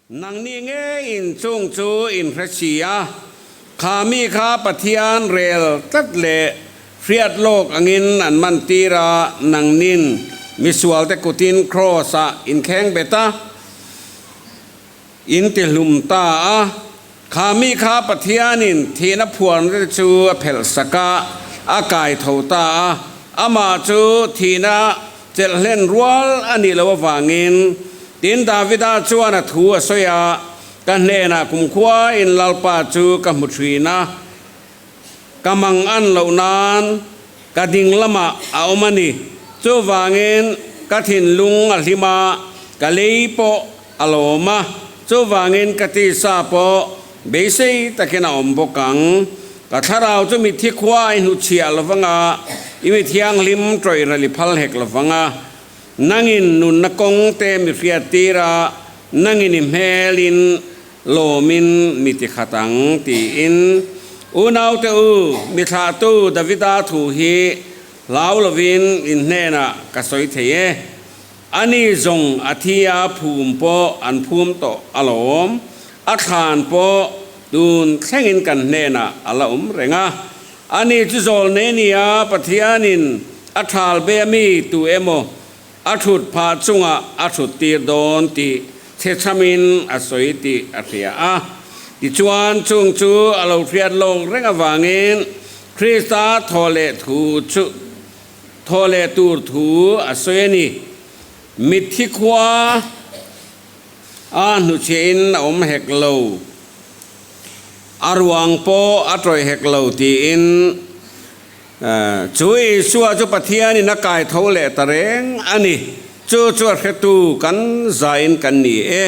Nangni nge in chung chu in hre si a, kha mi kha Pathian rel tlat leh hriat lawk angin an man tir a, nangnin misualte kutin kraws-ah in kheng bet a, in ti hlum ta a. Kha mi kha Pathianin thihna phuarna te chu a phelh sak a, a kai tho ta a, amah chu thihna chelh hlen rual a nih loh avangin. Tin, Davida chuan a thu a sawi a, Ka hnenah kumkhua in Lalpa chu ka hmu thin a, ka mang an loh nan ka ding lamah a awm a ni. Chuvangin ka thinlung a hlim a, ka lei pawh a lawm a, chuvangin ka tisa pawh beisei takin a awm bawk ang. Ka thlarau chu mitthi khua i hnuchhiah lo vang a, i mi thianghlim tawih ral i phal hek lo vang a. Nangin nunna kawng te mi hriat tir a, nangin i hmelin lawmin mi ti khat ang, tiin. Unaute u, mi thlahtu Davida thu hi hlau lovin in hnenah ka sawi thei e. Ani zawng a thi a phum pawh an phum tawh alawm, a thlan pawh tun thlengin kan hnenah a la awm reng a. Ani chu zawl nei nia Pathianin a thal be ami tu emaw a thut phah chungah a thut tir dawn tih chhechamin a sawi tih a hria a. Tichuan chung chu a lo hriat lawk reng avangin Krista thaw leh thu chu Thaw leh tur thu a sawi a ni. Mitthi khua a hnuchhiahin a awm hek lo, a ruang pawh a tawih hek lo tiin chu Isua chu Pathianin a kai tho leh ta reng a ni. Chu chu a hretu kan zain kan ni e.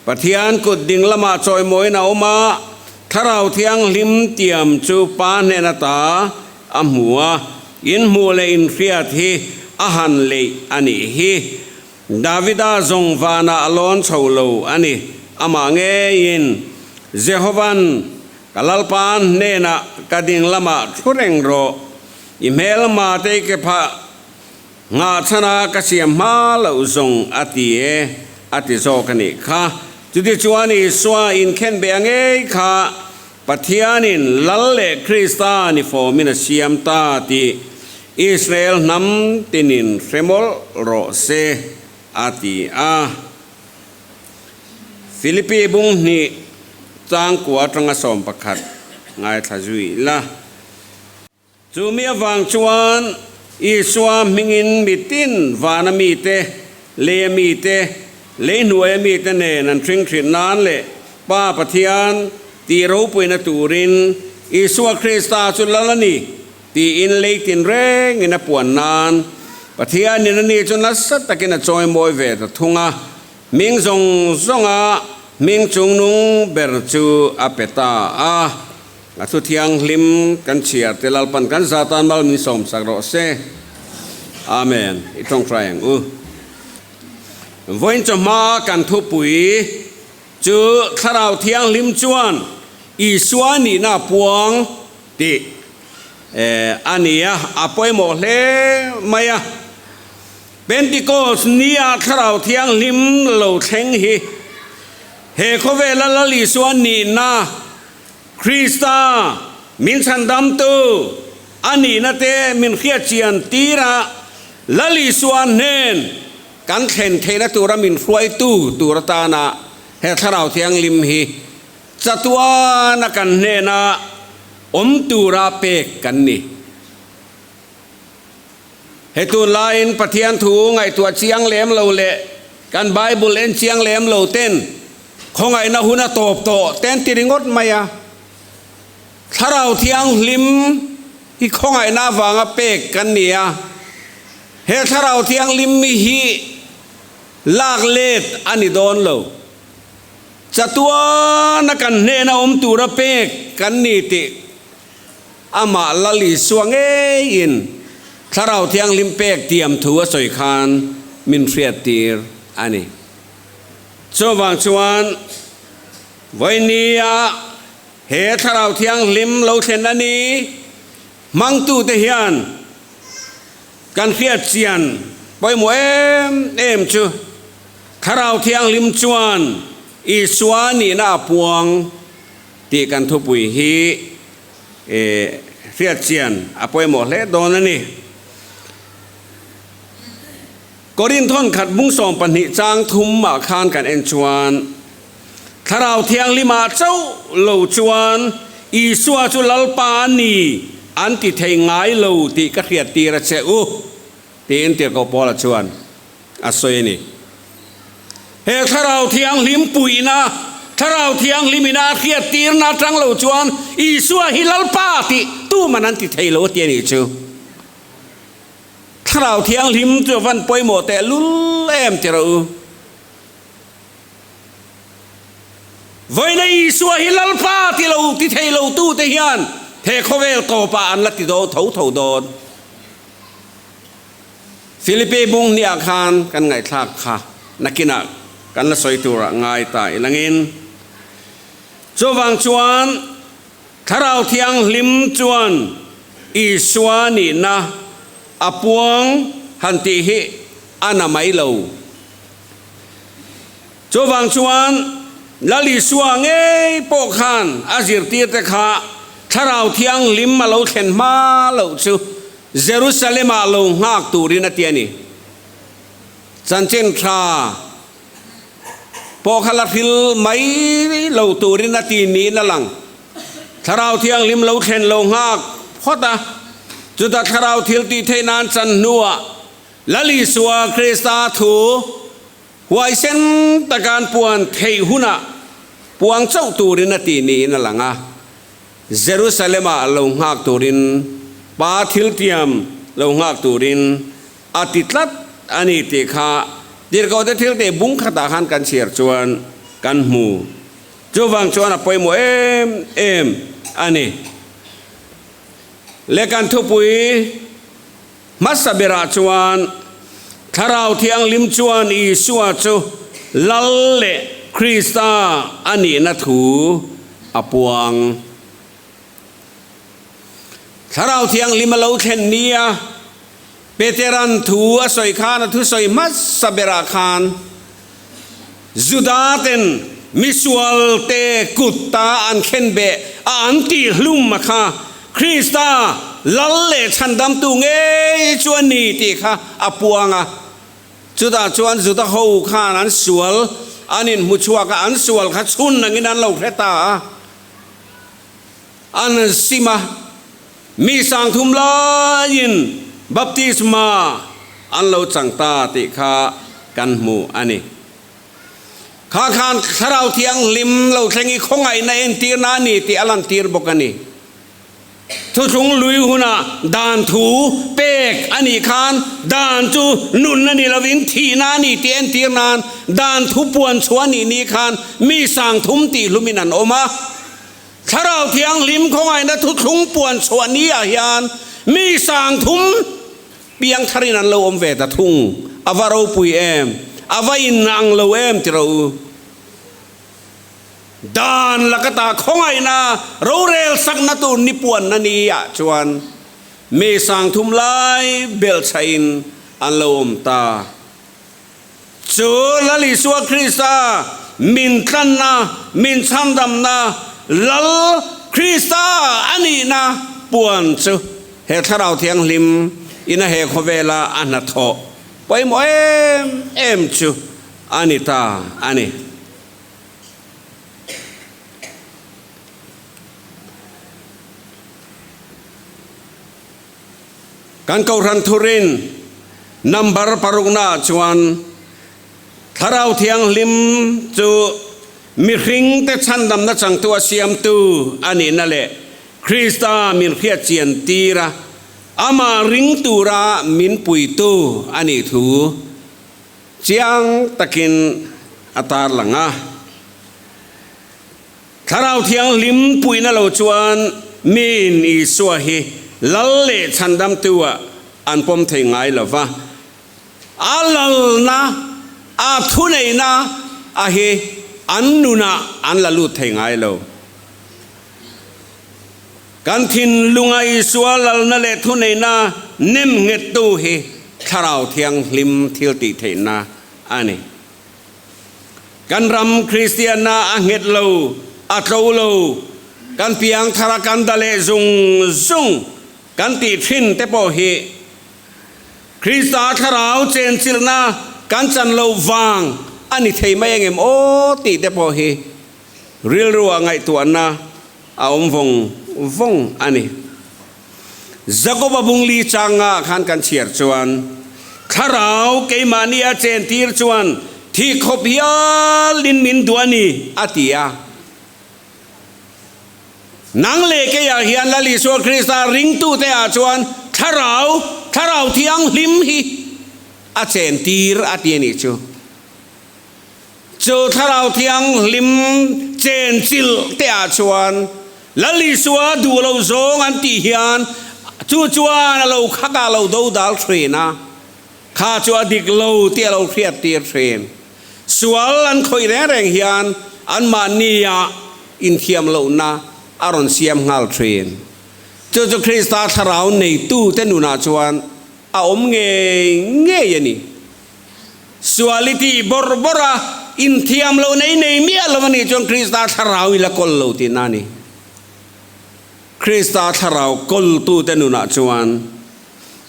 Pathian kut ding lamah chawimawiin a awm a, Thlarau Thianghlim tiam chu Pa hnen ata a hmu a, in hmuh leh in hriat hi a han leih a nih hi. Davida zawng vanah a lawn chho lo a ni. Amah ngeiin, Jehovan, ka Lalpa hnenah ka ding lamah thu reng rawh, i hmelma te i ke phah nghahchhana ka siam hma loh zawng a ti e, a ti zawk a nih kha. Chutichuan Isua inkhenbeh a ngei kha Pathianin Lal leh Krista ni fawmin a siam ta tih Israel hnam tinin hre mawlh rawh se, a ti a. Philippi bung hnih changkua atanga 11 ngaithla zui ila. Chu mi avang chuan Isua hmingin mitin vana mite, leia mite, lei hnuaia mite nen an hring thin nan leh Pa Pathian tih ropuina turin Isua Krista chu lal a ni tiin lei tinrengin a puan nan Pathianin ani chu nasa takin a chawimawi ve ta thung a, hming zawng zawnga hming chungnung ber chu a pe ta a. A thu thianghlim kan chhiar te Lalpan kan za tan mal min sawmsak rawh se. Amen. I tawngtai ang u. Vawiin chawhma kan thupui chu Thlarau Thianghlim chuan Isua nihna a puang tih a ni a, a pawimawh hle mai a. Pentecost nia Thlarau Thianghlim lo thleng hi he khawvela Lal Isua nihna Krista min chhandamtu a nihna te min hriatchian tir a, Lal Isua hnen kan thlen theihna tura min hruaitu tur atana he Thlarau Thianghlim hi chatuana kan hnena awm tura pek kan ni. He tunlaiin Pathian thu ngaihtuah chiang lem lo leh kan Bible en chiang lem lo ten khawngaihna hun a tawp tawh ten ti ringawt mai a. Thlarau Thianghlim hi khawngaihna avanga pek kan ni a. He Thlarau Thianghlim hi lak let a ni dawn lo. Chatuana kan hnena awm tura pek kan ni tih Amah Lal Isua ngeiin Thlarau Thianghlim pek tiam thu a sawi khan min hriattir a ni. Chuvang chuan vawinia he Thlarau Thianghlim lo thlen a ni hmangtute hian kan hriatchian pawimawh em em chu Thlarau Thianghlim chuan. Isua nihna a puang tih kan thupui hi hriatchian a pawimawh hle dawn a ni. Korinthon khat bung 12 chang thum ah khan kan en chuan Thlarau Thianghlimah chauh lo chuan Isua chu Lalpa a ni an ti thei ngai lo tih ka hriattir a che u tiin Tirhkoh Paula chuan a sawi a ni. He Thlarau Thianghlim puihna, Thlarau Thianghlim ina a hriattirna atang lo chuan Isua hi Lalpa tih tuman an ti thei lo a ti a nih chu. Thlarau Thianghlim chu a van pawimawh teh lul em ti rawh u. Vawiina Isua hi Lalpa ti lo ti thei lo tu te hian he khawvel tawpah an la ti dawn tho tho dawn. Philippe bung hniah khan kan ngaihthlak kha nakinah kan la sawi turah ngai ta ilangin. Chuvang chuan Thlarau Thianghlim chuan Isua nihna a puang han tih hi a na mai lo. Chuvang chuan Lal Isua ngei pawh khan a zirtirte kha Thlarau Thianghlim a lo thlen hma loh chu Jerusalem-ah lo nghak turin a ti a ni. Chanchin tha pawh kha la hril mai lo turin a ti niin a lang. Thlarau Thianghlim lo thlen lo nghak phawt a, chutah Thlarau thil tih theih nan chan hnuah Lal Isua Krista thu huaisen taka an puan theih hunah puang chauh turin a ti niin a lang a. Jerusalem-ah lo nghak turin Pa thiltiam lo nghak turin a ti tlat a ni tih kha Tirhkohte thiltih bung khatah khan kan chhiar chuan kan hmu. Chuvang chuan a pawimawh em em a ni. Le kan thupui hmasa berah chuan Thlarau Thianghlim chuan Isua chu Lal leh Krista a nihna thu a puang. Thlarau Thianghlim a lo thlen nia Peteran thu a sawi khan a thusawi hmasa berah khan Juda ten misual te kut ta an khen beh a an tih hlum a kha Krista Lal leh Chhandamtu ngei chu a ni tih kha a puang a. Chutah chuan Juda ho khan an sual an inhmu chhuak a, an sual kha chhun angin an lo hre ta a. An sim a, mi sangthum laiin baptisma an lo chang ta tih kha kan hmu a ni. Kha khan Thlarau Thianghlim lo thleng i khawngaihna entirna a ni tih a lantir bawk a ni. Thuthlung lui hunah dan thu pek a nih khan dan chu nun a ni lovin thihna a ni tih entir nan dan thu puan chhuah a nih ni khan mi sangthum tih hlumin an awm a. Thlarau Thianghlim khawngaihna thuthlung puan chhuah ni ah hian mi sangthum piang tharin an lo awm ve ta thung. A va ropui em! A va inang lo em ti rawh u. Dan laka ta khawngaihna rorel sakna tur ni puanna ni ah chuan mi sangthum lai belhchhahin an lo awm ta. Chu Lal Isua Krista min tlanna, min chhandamna, Lal Krista a nihna puan chu he Thlarau Thianghlim ina he khawvela a hnathawh pawimawh em em chu a ni ta a ni. Kan Kohhran thurin number paruknaah chuan Thlarau Thianghlim chu mihringte chhandamna changtu a siamtu a nihna leh Krista min hriatchian tira amah ring tura min puitu a nih thu Chiang takin a tarlang a. Thlarau Thianghlim puihna lo chuan miin Isua hi Lal leh Chhandamtu-ah an pawm thei ngai lo va. A lalna, a thuneihna a hi an nunah an la lut thei ngai lo. Kan thinlunga Isua lalna leh thuneihna nem nghettu hi Thlarau Thianghlim thil tih theihna a ni. Kan ram Kristianna a nghet lo, a tlo lo, kan piang thar a kan da leh zung zung kan tih thin te pawh hi Krista thlarau chenchilhna kan chan loh vang a ni thei mai engem aw tih te pawh hi rilru ah ngaihtuahna a awm vawng vawng a ni. Jakoba bungli changa khan kan chhiar chuan, Thlarau keimahni a chentir chuan thih khawp hialin min duh a ni, a ti a. Nang leh keiah hian Lal Isua Krista ringtute ah chuan Thlarau, Thlarau Thianghlim hi a chentir a ti a nih chu. Chu Thlarau Thianghlim chenchilh te ah chuan Lal Isua duh lo zawng an tih hian chu chuan a lo khak ah lo do dal thin a, kha chu a dik lo tih a lo hriat tir thin. Sual an khawih reng reng hian anmahni ah inthiam lohna a rawn siam nghal thin. Chu chu Krista Thlarau neitu te nunah chuan a awm ngei ngei a ni. Suality bawrh bawrh a, inthiam lo nei nei miah lo a nih chuan Krista thlarau i la kawl lo tihna a ni. Krista thlarau kawltute nunah chuan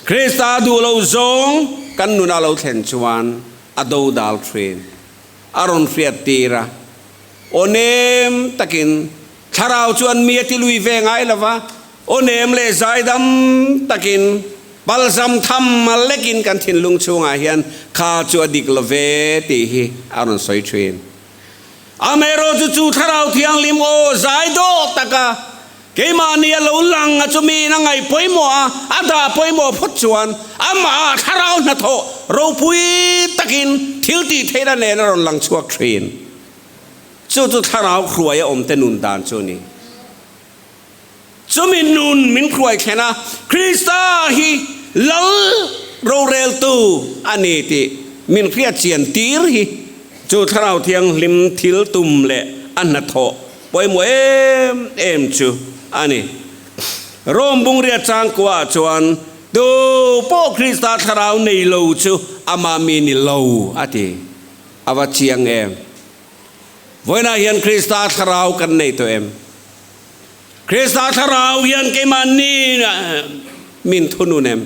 Krista duh lo zawng kan nuna lo thlen chuan a dodal thin, a rawn hriat tir a. Aw nem takin Thlarau chuan mi a ti lui ve ngai lo va, aw nem leh zaidam takin palzam tham a lekin kan thinlung chhungah hian kha chu a dik lo ve tih hi a rawn sawi thin. Amaherawhchu chu Thlarau Thianghlim aw zai dawh taka keimahni a lo lang a chumi in a ngaih pawimawh a, a dah pawimawh phawt chuan amah Thlarau hnathawh ropui takin thil tih theihna nen a rawn lang chhuak thin. Chu chu thlarau hruai a awmte nun dan chu a ni. Chumi nun min hruai thlen a, Krista hi Lal roreltu a ni tih min hriat chian tir hi chu Thlarau Thianghlim thil tum leh a hnathawh pawimawh em em chu a ni. Rome bungriat changkua ah chuan tu pawh Krista thlarau nei lo chu amah mi ni lo a ti. A va chiang em? Vawiinah hian Krista thlarau kan nei tawh em? Krista thlarau hian keimahni min thunun em?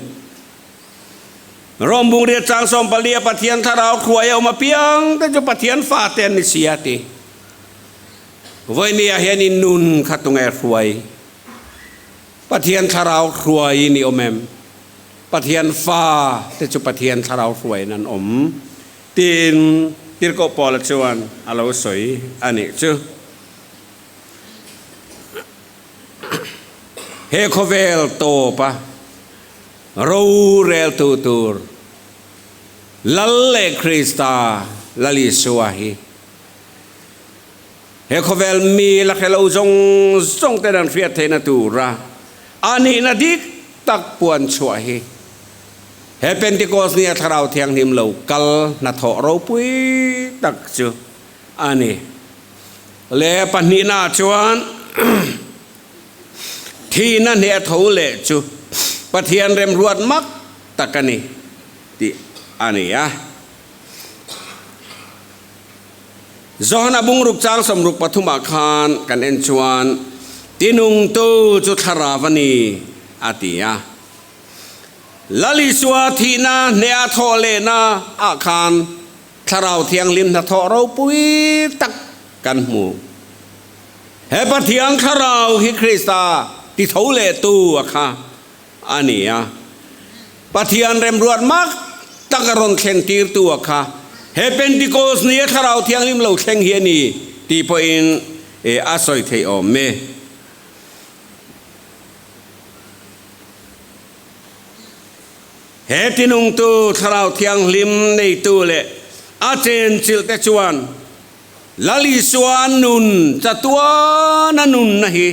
Rom bungriat chang 14 a Pathian thlarau hruai a awm apiang te chu Pathian fate an ni si a ti. Vawiinah hian i nun kha tunge hruai? Pathian thlarau hruai in i awm em? Pathian fa te chu Pathian thlarau hruaiin an awm. Tiin Tirhkoh Paula chuan a lo sawi a nih chu. He khawvel tawpa roreltu tur Lal leh Krista Lal Isua hi he khawvel mi la hre lo zawng zawng ten an hriat theihna tura a nihna dik tak puan chhuah hi He Pentecost nia Thlarau Thianghlim lo kal hnathawh ropui tak chu a ni. Le pahnihnaah chuan thihna hneh tho leh chu Pathian remruat mak tak a ni tih a ni a. Johana bungruk chang 63 ah khan kan en chuan tinungtu chu Thlarau a ni a ti a. Lal Isua thihna hneh a thawh lehna ah khan Thlarau Thianghlim hnathawh ropui tak kan hmu. He Pathian Thlarau hi Krista ti tho lehtu a kha a ni a. Pathian remruat mak tak a rawn thlen tirtu a kha he Pentecost ni a Thlarau Thianghlim lo thleng hi a ni tih pawhin a sawi theih awm e. He tinungtu Thlarau Thianghlim neitu leh a chenchilhte chuan Lal Isua nun chatuana nunna hi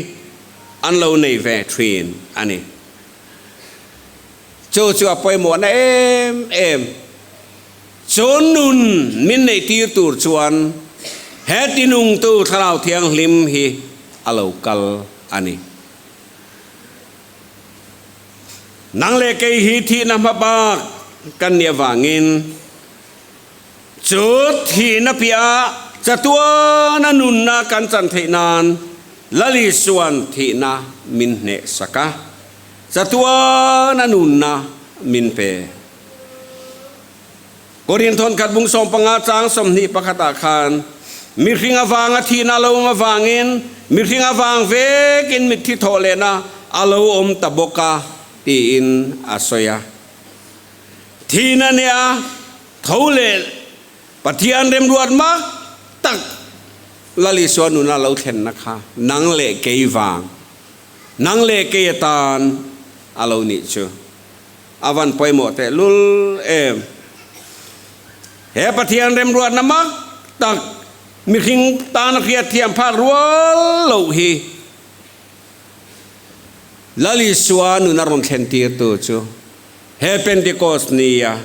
an lo nei ve thin a ni. Chu chu a pawimawhna em em. Chu nun min neihtir tur chuan he tinungtu Thlarau Thianghlim hi a lo kal a ni. Nang leh kei hi thihna hma bak kan nih avangin chu thihna piah. chatuana nunna kan chan theih nan Lal Isua'n thihna min hnehsak a, chatuana nunna min pe. Korin thawnkhat bung 15 chang 21 ah khan, Mihring avanga thihna a lo awm avangin mihring avang vekin mitthi thawh lehna a lo awm ta bawk a, tiin a sawi a. Thihna nia tho leh Pathian remruat mak tak Lal Isua nuna lo thlenna kha nang leh kei vang, nang leh kei atan a lo nih chu. A van pawimawh teh lul em. He Pathian remruatna mak tak mihring tana hriatthiam phak rual loh hi Lal Isua nun a rawn thlen tirtu chu he Pentecost nia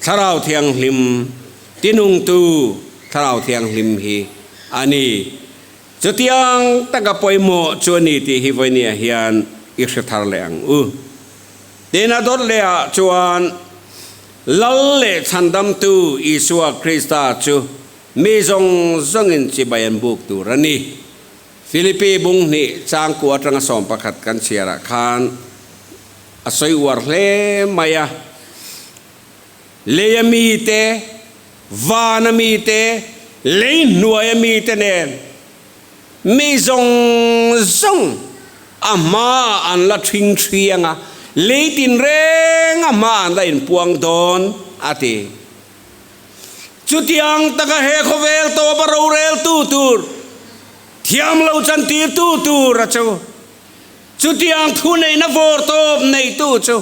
Thlarau Thianghlim tinungtu Thlarau Thianghlim hi a ni. Chutiang taka pawimawh chu a ni tih hi vawinia hian i hre thar leh ang u. Tin, a dawt lehah chuan Lal leh Chhandamtu Isua Krista chu mi zawng zawngin chibai an buk tur a ni. Filipi bung hnih changkua atanga 11 kan chhiarah khan a sawi uar hle mai a. Leia mite, vana mite, lei hnuaia mite nen Mi zawng zawng a hmaah an la ṭhing ṭhiang a, lei tinreng a hmaah an la inpuang dawn, a ti. Chutiang taka he khawvel tawpa roreltu tur, thiam lo chantirtu tur a chu. Chutiang thu neihna vawr tawp neitu chu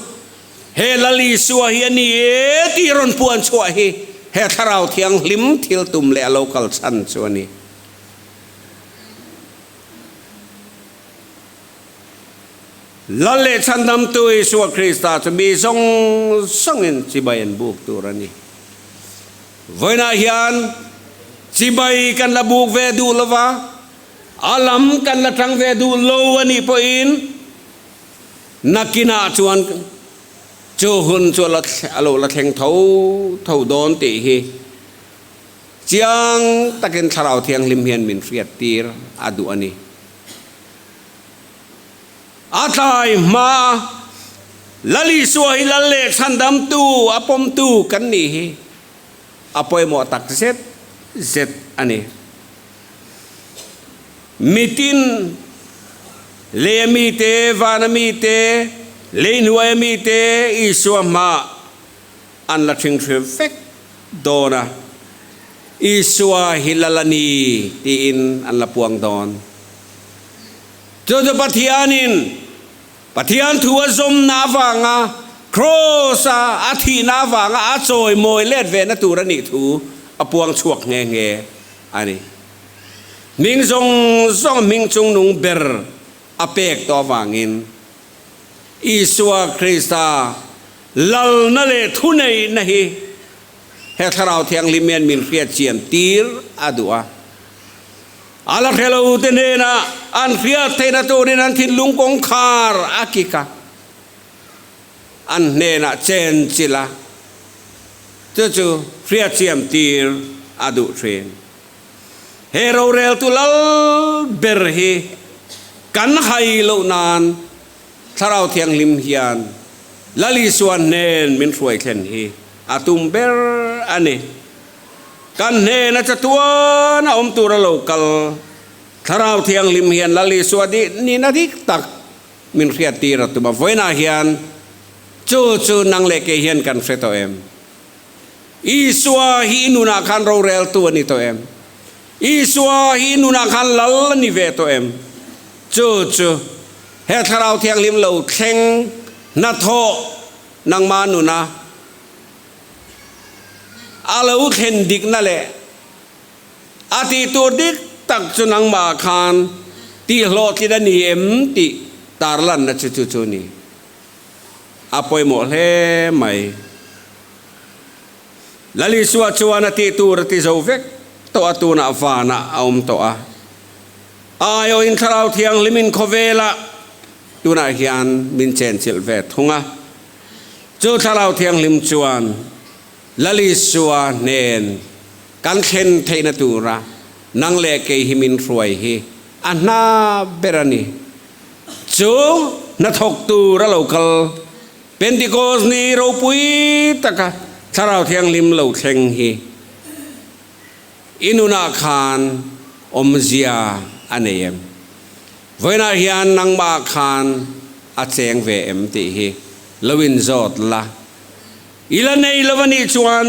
he Lal Isua hi a ni e tih rawn puan chhuah hi he Thlarau Thianghlim thil tum leh a lo kal chhan chu a ni. Lal leh Chhandamtu Isua Krista chu mi zawng zawngin chibai an buk tur a ni. Vawiinah hian chibai kan la buk ve duh lo va, a lam kan la tang ve duh lo a nih pawhin nakinah chuan chu hun chu a lo la thleng tho tho dawn tih hi Chiang takin Thlarau Thianghlim hian min hriattir a duh a ni. A tlai hma a Lal Isua hi Lal leh Chhandamtu a pawmtu kan nih hi a pawimawh tak zet zet a ni. Mitin, lei a mite, van a mite, lei hnuai a mite Isua hmaah An la ṭhingṭhil vek dawn a, Isua hi Lal a ni tiin an la puang dawn. Chu chu Pathianin Pathian thu a zawmna avanga Kraws-a a thihna avanga a chawimawi let vehna tur a nih thu a puang chhuak nghe nghe a ni. Hming zawng zawng hming chungnung ber a pek tawh avangin Isua Krista lalna leh thuneihna hi he Thlarau Thianghlim hian min hriat chian tir a duh a. A la hre lo te hnenah an hriat theihna turin an thinlung kawngkhar a kik a, an hnenah chen chilh a, chu chu hriat chian tir a duh thin. He roreltu lal ber hi kan hai loh nan Thlarau Thianghlim hian Lal Isua hnen min hruai thlen hi a tum ber a ni. Kan hnena chatuan a awm tur a lo kal Thlarau Thianghlim hian Lal Isua nihna dik tak min hriattir a tum a. Vawiinah hian chu chu nang leh kei hian kan hre tawh em? Isua hi i nunah khan roreltu a ni tawh em? Isua hi i nunah khan lal a ni ve tawh em? Chu chu he Thlarau Thianghlim lo thleng hnathawh nangmah nuna a lo thlen dikna leh a tih tur dik tak chu nangmah khan tihhlawhtlin a ni em tih tarlanna chu chu chu a ni. A pawimawh hle mai. Lal Isua chuan a tih tur a ti zo vek tawh a, tunah vanah a awm tawh a. A aiawhin Thlarau Thianghlimin khawvelah tunah hian min chenchilh ve thung a. Chu Thlarau Thianghlim chuan Lal Isua hnen kan thlen theihna tura. Nang leh kei hi min hruai hi a hna ber a ni. Chu hnathawk tur a lo kal Pentecost ni ropui taka Thlarau Thianghlim lo thleng hi i nunah khan awmzia a nei em? Vawiinah hian nangmah khan a cheng ve em tih hi lo inzawt la. I la nei lo a nih chuan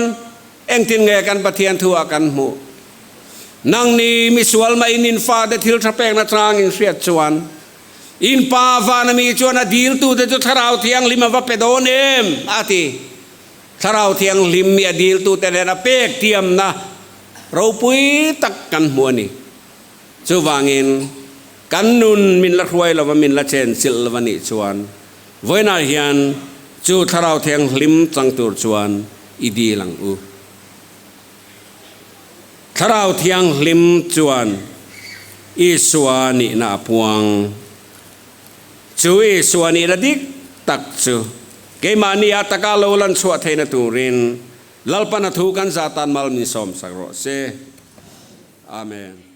Engtin nge kan Pathian thu ah kan hmuh? Nang ni misual mah in in fate thil tha pekna chang in hriat chuan, in Pa vana mi chuan a diltute chu Thlarau Thianghlim a va pe dawn em? a ti. Thlarau Thianghlim mi a diltute nen a pek tiamna ropui tak kan hmu a ni. Chuvangin, kan nun min la hruai lova min la chenchilh lova nih chuan, Vawiinah hian chu Thlarau Thianghlim chang tur chuan i dil ang u. Thlarau Thianghlim chuan Isua nihna a puang. Chu Isua nihna dik tak chu keimahni a taka lo lan chhuah theihna turin Lalpan a thu kan zah tan mal min sawmsak rawh se. Amen.